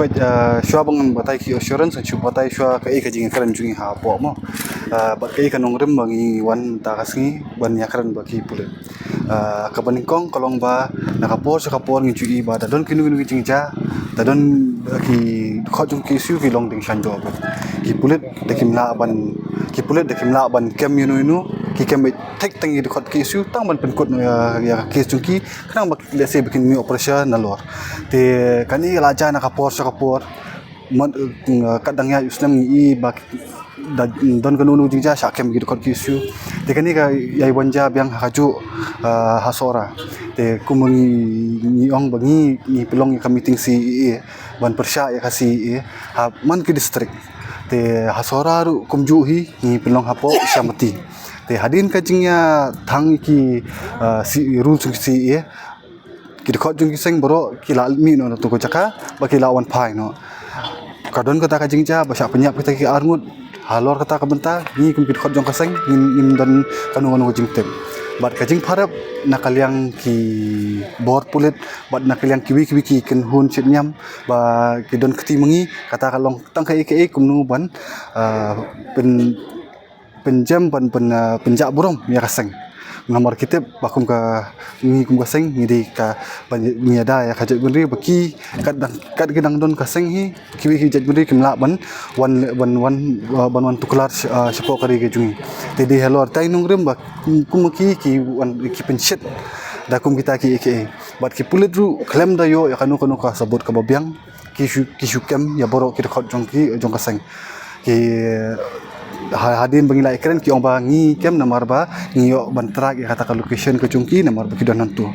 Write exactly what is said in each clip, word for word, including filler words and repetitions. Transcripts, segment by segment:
Peit, ah, shuwa ba ngan batai ki assurance, ngan shu batai shuwa kaei ka jingïakren jong ngi hapoh mo. Ah, bad kaei ka nongrim ba ngi wan mynta ka sngi ban ïakren bad ki pulit. Ah, kaba nyngkong ka long ba na ka por sha ka por ngi ju i ba da don kino kino ki jingjia, da don, ah, ki dkhot jong ki issue ki long ding shanjop. Ki pulit da kim lah ban, ki pulit da kim lah ban kem ïano ïano, ki kem beit thik tang ïa ki dkhot ki issue tang ban pynkut ïa, ïa ka case jong ki, khnang ba lehse ba kin mih operation nalor. Te kane la jia na ka por sha ka por. Mut, eh, kat dang ïaid u snem ngi i ba da don kano kano jingjia shah kem ki dkhot ki issue. Te kane ka ïai wan jia biang ha kajuh, eh, ha Sohra. Te kum ngi, ngi ong ba ngi, ngi pynlong ïa ka meeting C E A ban pyrshah ïa ka C E A ha man ki district. Te ha Sohra ruh kumjuh hi ngi pynlong hapoh Shyamati. Te hadien ka jingïathang ïa ki, eh, C, rules jong ki C E A, ki dkhot jong ki seng baroh ki la mih noh na tu ka jaka ba ki la wan phai noh. Ka don kata ka jingjia ba shah pynïap kita ki arngut. Halor kata ka bynta ngi kum ki dkhot jong ka seng ngim, ngim don kano kano ka jingtip. Bad ka jingpharap na ka liang ki bor pulit bad na ka liang kiwei kiwei ki kynhun shit niam ba ki don kti ma ngi, kata ka long tang kaei kaei kumno ban, ah, pyn pynjem ban pyn, ah, pynjah burom ïa ka seng. Namar ki tip ba kum ka, ngi kum ka seng ngi dei ka, ba ngi ïada ïa ka jaitbynriew ba ki kat dang, kat ki dang don ka seng hi, kiwei ki jaitbynriew kim lah ban wan, ban wan, ah, ban wan tuklar sh-, ah, shapoh ka ri ka jong ngi. Te dei halor tai nongrim ba kum, kum ki, ki wan ki pynshit da kum kita kiei kiei. Bad ki pulit ruh khlem da ïoh ïa kano kano ka sabut kaba biang, ki shu, ki shu kem ïa baroh ki dkhot jong ki, jong ka seng. Ki ha, hadien ba ngi la ïakren ki ong ba ngi kem namar ba ngi ïoh ban track ïa kata ka location ka jong ki namar ba ki don hangto.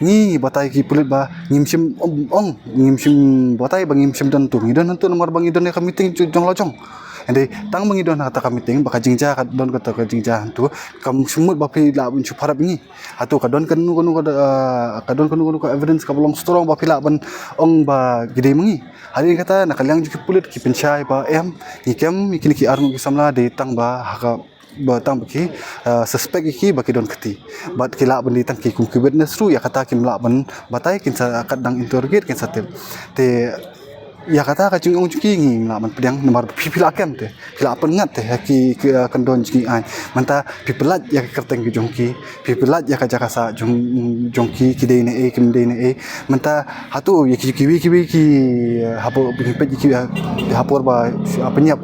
Ngi batai ki pulit ba ngim shym ong, ong, ngim shym batai ba ngim shym don hangto. Ngi don hangto namar ba ngi don ïa ka meeting jong, jong la jong. Hynrei tang ba ngi don ha kata ka meeting ba ka jingjia ka don kata ka jingjia hangto, kam shym mut ba phi lah ban shu pharap ngi. Hato ka don kano kano ka, ah, ka don kano kano ka evidence kaba long strong ba phi lah ban ong ba ki dei ma ngi. Hadien kata na ka liang jong ki pulit ki pynshai ba em, ngi kem ïa kine ki arngut ki samla dei tang ba ha ka, ba tang ba ki, ah, suspect ïa ki ba ki don kti. Bad ki lah ban dei tang ki kum ki witness ruh ïa kata kim lah ban batai, kin sa kat dang interrogate kin sa tip. Te ïa kata ka jingong jong ki ngim lah ban pdiang namar phi, phi la kem te, phi la pynngat te ha ki, ki, ah, kyndon jong ki aiñ. Mynta phi pyllait ïa ka kyrteng ki jong ki, phi pyllait ïa ka jaka sah jong, jong ki, ki dei ne ei kim dei ne ei. Mynta hato ïa ki, kiwei kiwei ki, ah, hapoh phi peit ki, ah, ha por ba, ah, pynïap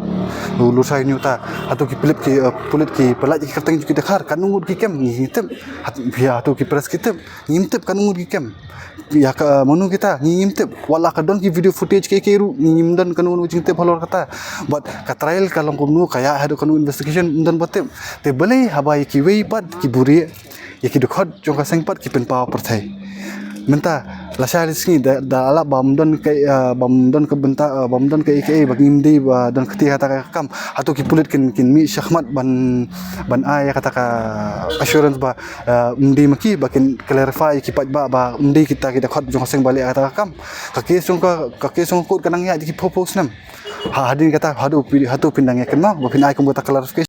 u Lushai Nyuta, hato ki pulit ki, ah, pulit ki pyllait ïa ka kyrteng jong ki dkhar, katno ngut ki kem ngi tip. Hat-, phi hato ki press ki tip. Ngim tip katno ngut ki kem. Ïa ka, mano kita, ngi ngim tip. Wat la ka don ki video footage kiei kiei ruh, ngi ngim don kano kano jingtip halor kata. Bad ka trial ka long kumno, ka ïaid haduh kano investigation, ym don ba tip. Te balei haba ïa kiwei pat ki buhrieh, ïa ki dkhot jong ka seng pat ki pynpaw pyrthei. Mynta lashai lashisngi da, da lap ba ym don ka, eh, ba ym don ka bynta, eh, ba ym don kaei kaei, ba ngim dei ba don kti ha kata ka kam. Hato ki pulit kin, kin mih shakhmat ban, ban ai ïa kata ka assurance ba, ah, ym dei ma ki, ba kin clarify ki paidbah ba ym dei kita ki dkhot jong ka seng ba leh kata ka kam. Ka case jong ka, ka case jong ka court ka nang ïaid ki phew phew snem. Ha, hadien kata haduh phi, haduh phin dang ïa kynmaw ba phin ai kum kata clarification.